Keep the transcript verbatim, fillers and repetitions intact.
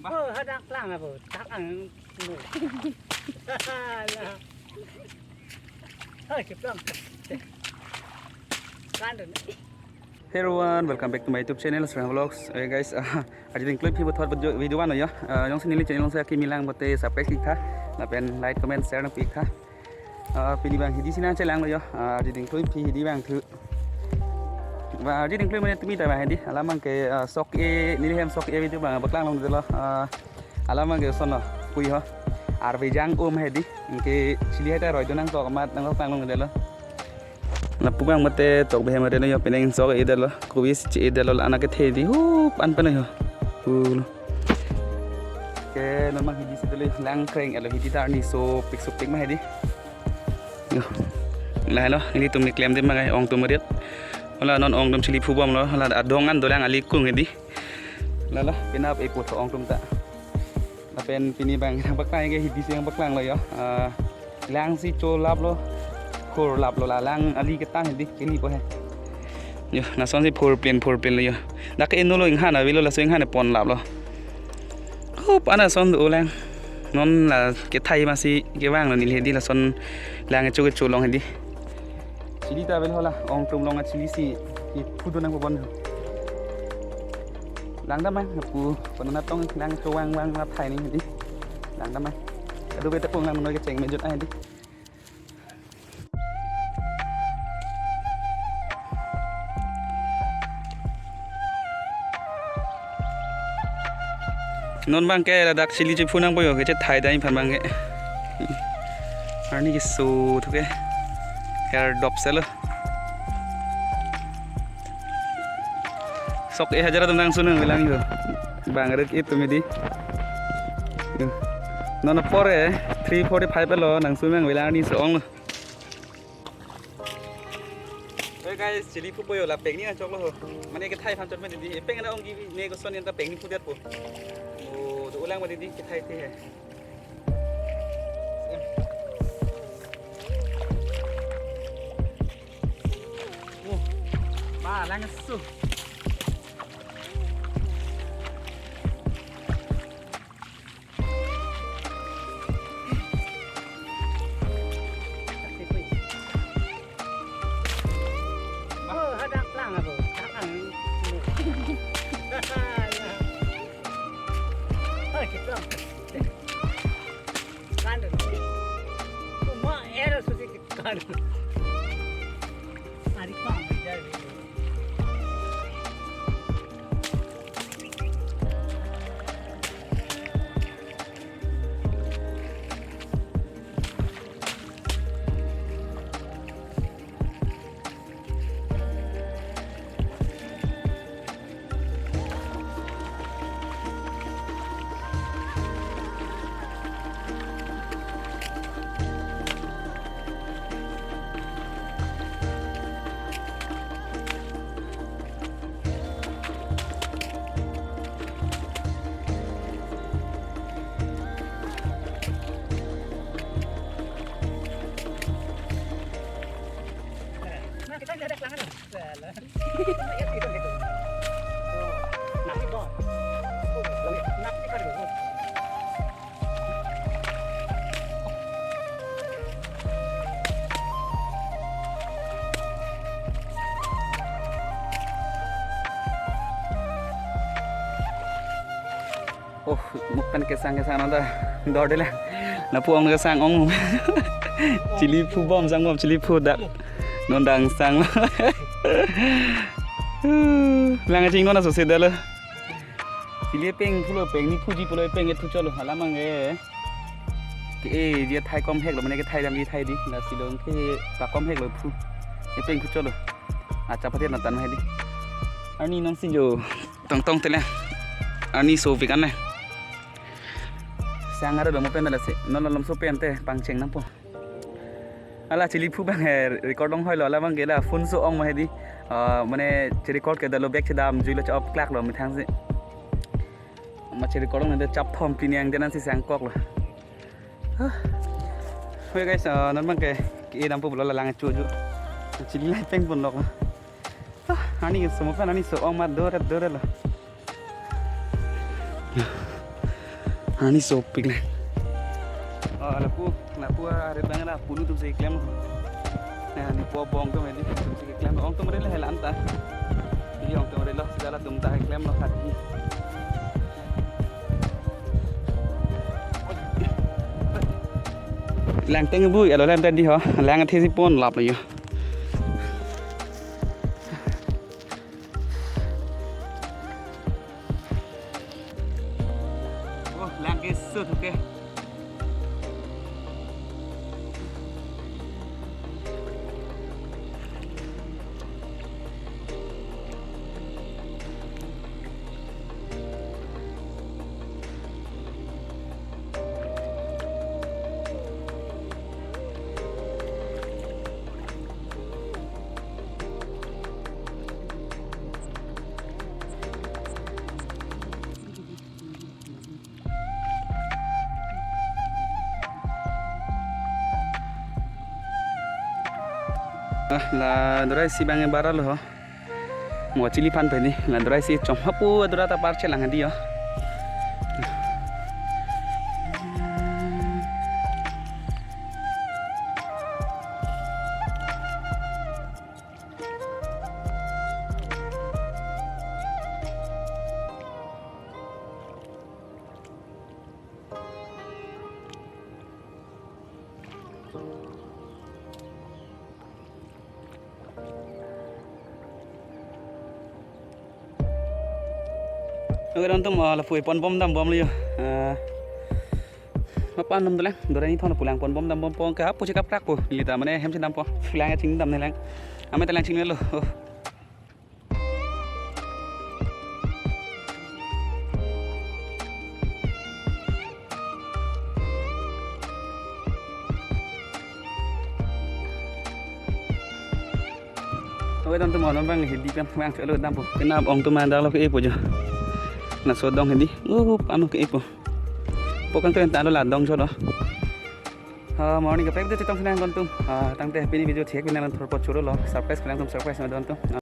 Oh, hadak lang apa? Tak ang. Hai, keplang. Kan dun. Hey everyone, welcome back to my YouTube channel, Srang Vlogs. Eh guys, ah, arjuding klui phi puthot video, video ban yo. Ah, jongsi neli channel si akimi lang pulote subscribe ik tha. Lapen like, comment, share nangpi ik tha. Ah, pini abang hidi si nangchelanglo yo. Ah, arjuding klui phi hidi abang thu. Ba, arjuding klui mane tumi ta abang hidi. Alam abang ke, ah, sok e, neli hem sok e video abang paklang longledetlo. Ah, alam abang ke ason lo. Pui ho. Arve jang um hedi. Anke chili hai ta roi do nangtok amat nangpaklang longledetlo. Lapu abang mate tok behem ate no yo penang sok edetlo. Kobis che edetlo la anak kethe di. Hup an pen yo. Pulo. Ke non abang hidi si dolo lang kreng elo hidi ta arni sopik sopik ma hedi. Yo. Lahelo, ilitum ni klemde ma kai ongtum rit. Hala non ongtum chili phubomlo, hala adong an dolang alikung hedi. Lalo, penap eko tho ongtum ta. Lapen pini abang nangpaklang ke hidi si nangpaklanglo yo. Ah, lang si cholaplo. Khur laplo la lang ali ketang hedi kini po he. Yo, lason si four plane, four plane lo yo. Dak ke inut lo inghan avelo laso inghan pon laplo. Hup an ason do lang. Non la kethai masi kevanglo neli hedi lason lang kecho kecho long hedi. Chili ta avel hola ongtum long a chili si kephu do nangpabon. Langdam ma pu pon natong lang kecho vang vang la thai ni hedi. Langdam ma. Adu bete pung lang noi kecheng mejut a hedi. Non abang ke ladak chili chephu nangpo yo kechethai dai aphan abang ke. Arni keso thu ke. Air dop selo. Sok e hajar atum nangsun nangvelang yo. Bang ret itum hedi. Yo. Non apor e three forty-five lo nangsun nangvelang arni so-ong lo. Hey guys, chili phupo yo la pengni nangchoklo ho. Mane kethai aphan chot ma hedi. Peng ana ong ki ne koson yan ta pengni phudetpo. Oh, do ulang ma hedi kethai the he. Oh, ma lang su. Oh, hadak lang apa? Takang. Hai, kita. Kan dun. Cuma era susi kan. Ari pang jadi. Oh, muk pen kesang kesang nonta dorde lang. Lapu ong kesang ong. Chili phubom sangbom chili phu dak. Non dang sang. Lang ching non aso se dalo. Chili peng phulo pengni phuji pulo peng ethu cholo hala mang e. Ke e dia thai kom hek lo mane kethai dam di thai di. Na silong ke pa kom hek lo phu. E peng phu cholo. Acha pati nontan ma hedi. Arni non sinjo. Tong tong tele. Arni sopik an le. Sang aro domo pen lasi. Non lom so pen te pangcheng nangpo. Hala chili phu abang he record ong hoilo hala abang ke la phone so-ong ma hedi. Ah, mane che record ke dalo back chedam juilo chop klak lo methang si. Ma che record ong de chap thom pini ang denan si sang kok lo. Huh. Hey guys, ah, non abang ke ke dampo pulo la lang chuju. Chili lai peng pon lok. Ah, arni ke somo pen arni so-ong ma dore dore lo. Ani sopik le. Oh, lapu, lapu arit abang ra punu atum si keklem. Nah, ne po abang atum ini atum si keklem. Ong atum rela helan ta. Ini ong atum rela, sejala atum ta keklem lo khat ini. Lang teng bu, alo lang tadi ho. Lang athe si pon lap lo yo. Oh, lang ke sut, oke. Ah, la dorai si abang bara lo ho. Mo chili phan peni, la dorai si chom hapu adura ta parche lang hadi ho. Oke, don atum, ah, lapu pon bom dam bom lo yo. Ah, mapan dam dolang, dorai ni thon pulang pon bom dam bom pon ke hapu chekap krak po. Neli ta mane hem si dam po. Pulang ya ching dam nelang. Ame ta lang ching lo. Oh. Oke, don atum, non abang hidi pen abang cholo dam po. Kena ong atum mandang lo ke-e po jo. Laso adong hidi. Uh, pano ke-e po. Po kangton ta lo la adong cholo. Ah, morning kaprek de chetong sinang don atum. Ah, tangte pini video thek pini lang thurpo choro lo. Surprise pini lang atum surprise na don atum.